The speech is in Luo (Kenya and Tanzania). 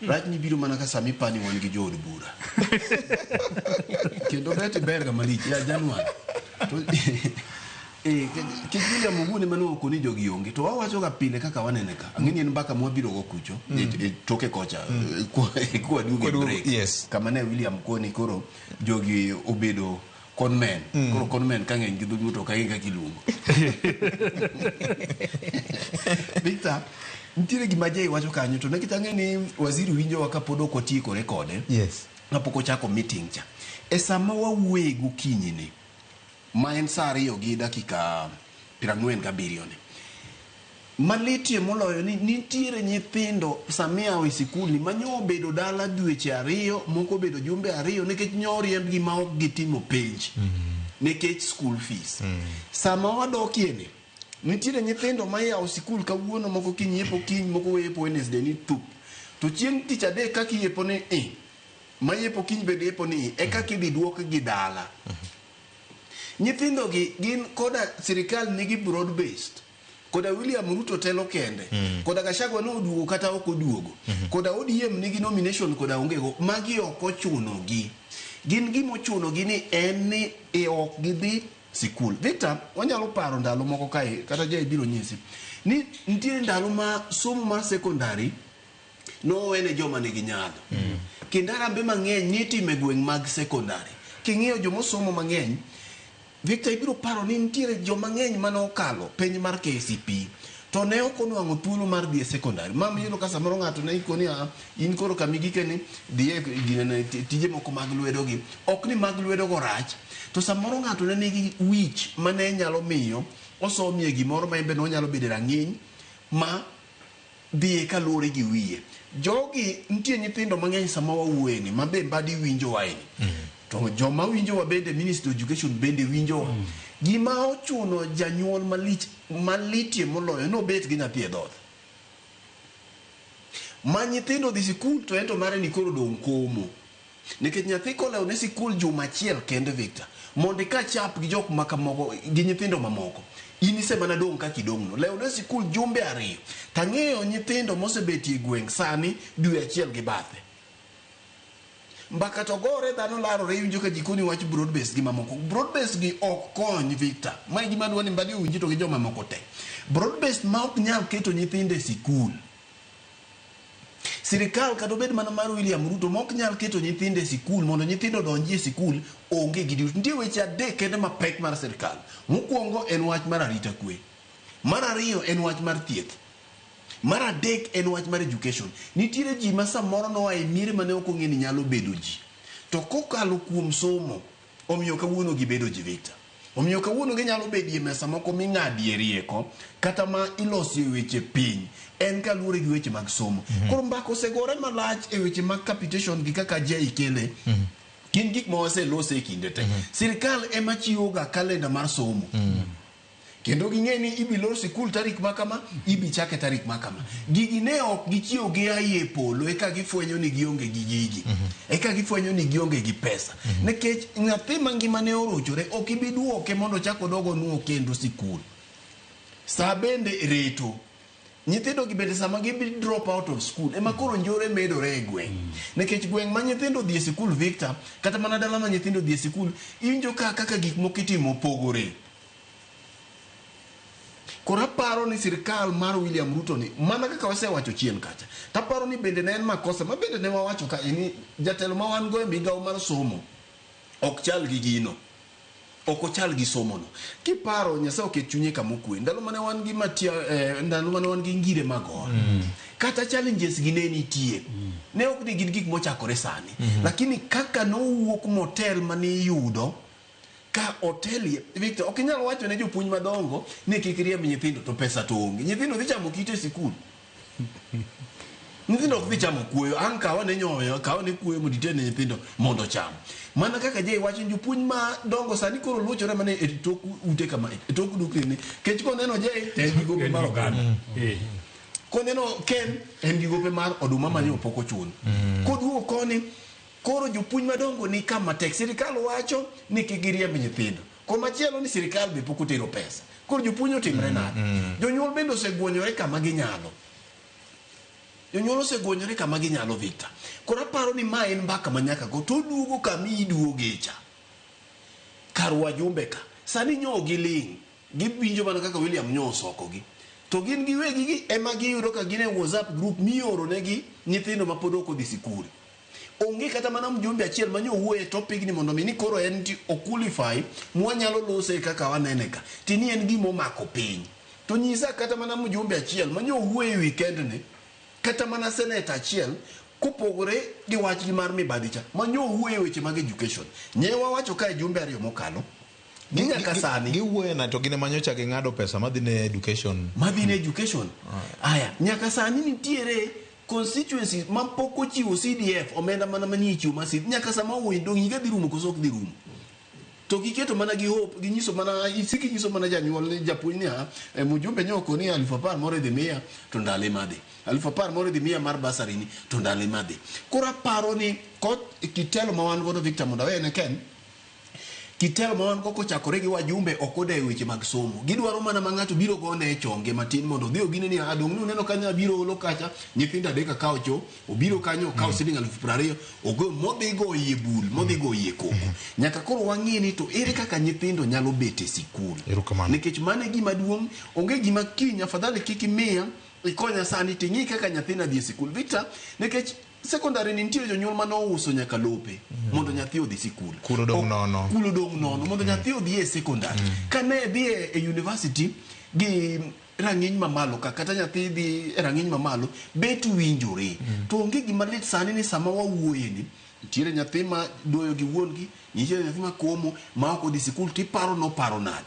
Rach ni biro mana ka sama ipani wan gi jood bura. Kendo bet ber ga malich ya January. To eh kik William Ogune mane oko ni jogi onge to wawacho ga pile kaka wanene ka. Ang'e ni en mbaka mwabiro go kucho e toke kocha kwa duogo e break. Yes. Kama ne William koni koro jogi obedo conmen. Koro conmen ka ng'eny gi dholuo to ok ang'e kaka iluongo. Victor, nitiere gima Jay wacho kanyo to nikech ang'e ni waziri winjowa kapod ok watiekore kode. Yes. Kapok ochako meeting cha. E sama wawuoye gokinyi ni, ma en saa ariyo gi dakika 47 ni, Malitie moloyo ni nitiere nyithindo sama iyawo e sikulni ma nyo obedo dala dweche ariyo, moko obedo jumbe ariyo nikech nyo oriembgi ma ok gitimo penj nikech school fees. Sama wadokie ni, nitiere nyithindo ma iyawo sikul kawuono, moko kiny yepo kiny, moko weyepo Wednesday ni thup. To chieng' tich adek kaka iyepo ni i, ma yepo kiny bende yepo ni i, e kaka idhi duokgi dala. Nyithindogi gin koda sirikal nigi broad based. Koda William Ruto telo kende. Koda Gachagua ne oduogo kata ok oduogo. Koda ODM nigi nomination koda onge go. Magi ok ochuno gi. Gin gima ochuno gi ni en ni e ok gidhi sikul. Victor, wanyalo paro ndalo moko kae, kata Jay biro nyisi, ni nitiere ndalo ma somo mar secondary nowene joma nigi nyalo. Kendo arambe mang'eny nitimo e gweng' mag secondary. King'iyo joma osomo mang'eny, Victor ibiro paro ni nitiere joma ng'eny mane okalo penj mar KCPE to ne ok onwang'o thuolo mar dhi e secondary. Ma iyudo ka samoro ng'ato ne ikoni a in koro kama igike ni dhi e ginene tije moko mag lwedo gi. Ok ni mag lwedo go rach, to samoro ng'ato ne nigi wich mane nyalo miyo osomie gimoro ma en be nonyalo bedo e rang'iny ma dhiye kaluwore gi wiye. Jogi nitie nyithindo mang'eny sama wawuoye ni ma be mbadi winjowa ni. To joma winjowa bende Ministry of Education bende winjowa. Gima ochuno janyuol malich malitie moloyo nobet gi nyathi e dhoot. Ma nyithindo odhi sikul to ento mare ni koro odong' komo. Nikech nyathi kolewo ne sikul juma achiel kende Victor, mondo ika chap gi jok makamogo gi nyithindo mamoko, in ise mana dong' kaka idong' no. Lewo ne sikul jumbe ariyo. Tang'eyo nyithindo mosebetie e gweng' sani dwe achiel gi bathe. Mbaka to gore dhano larore iwinjo ka ji koni wach broad base gi mamoko. Broad base gi ok kony Victor. Ma e gima adwa ni Mbadi owinji to gi joma moko te. Broad base ma ok nyal keto nyithindo e sikul. Sirikal kata obed mana mar William Ruto ma ok nyal keto nyithindo e sikul mondo nyithindo odonji e sikul onge gi duty. Nitie weche adek kende mapek mar sirikal. Mokwongo en wach mar arita kwe. Mar ariyo en wach mar thieth. Mar adek en wach mar education. Nitiere ji ma samoro noa e miere mane ok ong'e ni nyalo bedo ji. To kokalo kuom somo, omiyo kawuono gibedo ji Victor. Omiyo kawuono ginyalo bedie mesa moko ming'adie rieko kata ma ilosie weche piny en kaluwore gi weche mag somo. Koro mbaka osegore malach e weche mag capitation gi kaka Jay kele. Gin gik ma waselose e kinde te. Sirkal ema chiwo ga kalenda mar somo. Kendo ging'e ni ibi lor sikul tarik ma kama, ibi chake tarik ma kama. Gigi ne ok gichiew gia e polo eka gifwenyo ni gionge gi gigi. Eka gifwenyo ni gionge gi pesa. Nikech nyathi ma ngimane orochore ok ibi duoke mondo ochak odog onuo kendo sikul. Sa bende reto. Nyithindo gi bende sama gibi drop out of school ema koro njore medore e gweng'. Nikech gweng' ma nyithindo odhi e sikul Victor, kata mana dala ma nyithindo odhi e sikul, iwinjo ka kaka gik moko itimo opogore. Koro aparo ni sirkal mar William Ruto ni mana kaka wasewacho chien kacha, taparo ni bende ne en makosa ma bende ne wawacho ka ni jatelo ma wan go e migawo mar somo ok chal gi gino. Ok ochal gi somo no. Kiparo Nyasaye oket chunye kama okwe. Ndalo mane wan gi Matia, ndalo mane wan gi Ngire Magor. Kata challenges gi ne nitie. Ne ok ni gin gik mochakore sani. Lakini kaka nowuok motel mane iyudo ka otelie Victor, ok inyal wacho ne jopuonj madongo ni kik riemb nyithindo to pesa to onge. Nyithindo dhi chamo kite e sikul. Nyithindo ok dhi chamo kuoyo. Ang' kaw ane nyoyo, kaw ane kuoyo mondo iter ne nyithindo mondo ocham. Mana kaka Jay wacho ni jopuonj madongo sani koro luochore mana e tok ute kama, e tok dukni ni. Kech koneno Jay to en gi gope mar oganda. Koneno Ken en gi gope mar oduma ma nyo pok ochul. Koduogo koni koro jopuonj madongo ni kama tek. Sirikal wacho ni kik giriemb nyithindo. Komachielo ni sirikal be pok otero pesa. Koro jopuonj otimre nade? Jonyuol bende osegwonyore kama ginyalo. Jonyuol osegonyore kama ginyalo Victor. Koro aparo ni ma en mbaka ma nyaka go to oduogo kama iduoge cha. Kar wajumbe ka. Sani nyo giling'. Giwinjo mana kaka William nyo osokogi. To gin giwegi gi ema giyudo ka gin e WhatsApp group mioro negi nyithindo ma pod ok odhi sikul. Onge kata mana mjumbe achiel ma nyo owuoyo e topic ni mondo mi ni koro en ti o qualify mwanyalo lose kaka wanene ka. Ti ni en gima omako piny. To nyisa kata mana mjumbe achiel ma nyo owuoyo e weekend ni, kata mana senator achiel kopogore gi wachgi mar mibadhi cha, ma nyo owuoyo e weche mag education. Nye wawacho kae jumbe ariyo mokalo, ni nyaka sani. Giwuoyo na to gin ema nyocha ging'ado pesa madhi ne education. Madhi ne education. Aya, nyaka sani nitiere constituencies ma pok ochiwo CDF omenda mana manie chiwo mar CDF. Nyaka sama owuoyo dong' higa dhi rumo koso ok dhi rumo. To giketo mana gi hope, ginyiso mana, isiki nyiso mana janyuol ni japuonj ni ha, e, mjumbe nyo okoni 10,000 moro idhi miya to ndalo ema dhi. 10,000 moro idhi miya mar bursary ni to ndalo ema dhi. Koro aparo ni kot kitelo ma wan godo Victor mondo awene Ken, kitelo ma wan go kochakore gi wajumbe ok odewo weche mag somo. Gidwaro mana ma ng'ato biro gone e chonge matin mondo odhi ogine ni ah, dong' nuneno kanyo abiro olo kacha nyithindo adek akawo cho obiro kanyo okawo siling 20,000 ogo modhi go iye bul modhi go iye koko. Nyaka koro wang'i ni to ere kaka nyithindo nyalo bet e sikul. Erokamano. Nikech mano e gima duong', onge gima kiny afadhali kik imiya ikonya sani ting'i kaka nyathina dhi e sikul. Victor, nikech secondary ni nitie jonyuol mane ouso nyaka lope mondo nyathi odhi sikul. Kul odong' nono. Kul odong' nono mondo nyathi odhi e secondary. Kane dhi e university gi rang'iny mamalo ka kata nyathi dhi e rang'iny mamalo bet winjore. To onge gima lit sani ni sama wawuoye ni nitiere nyathi ma doyo gi wuon gi, nitiere nyathi ma komo ma ok odhi sikul tiparo noparo nade.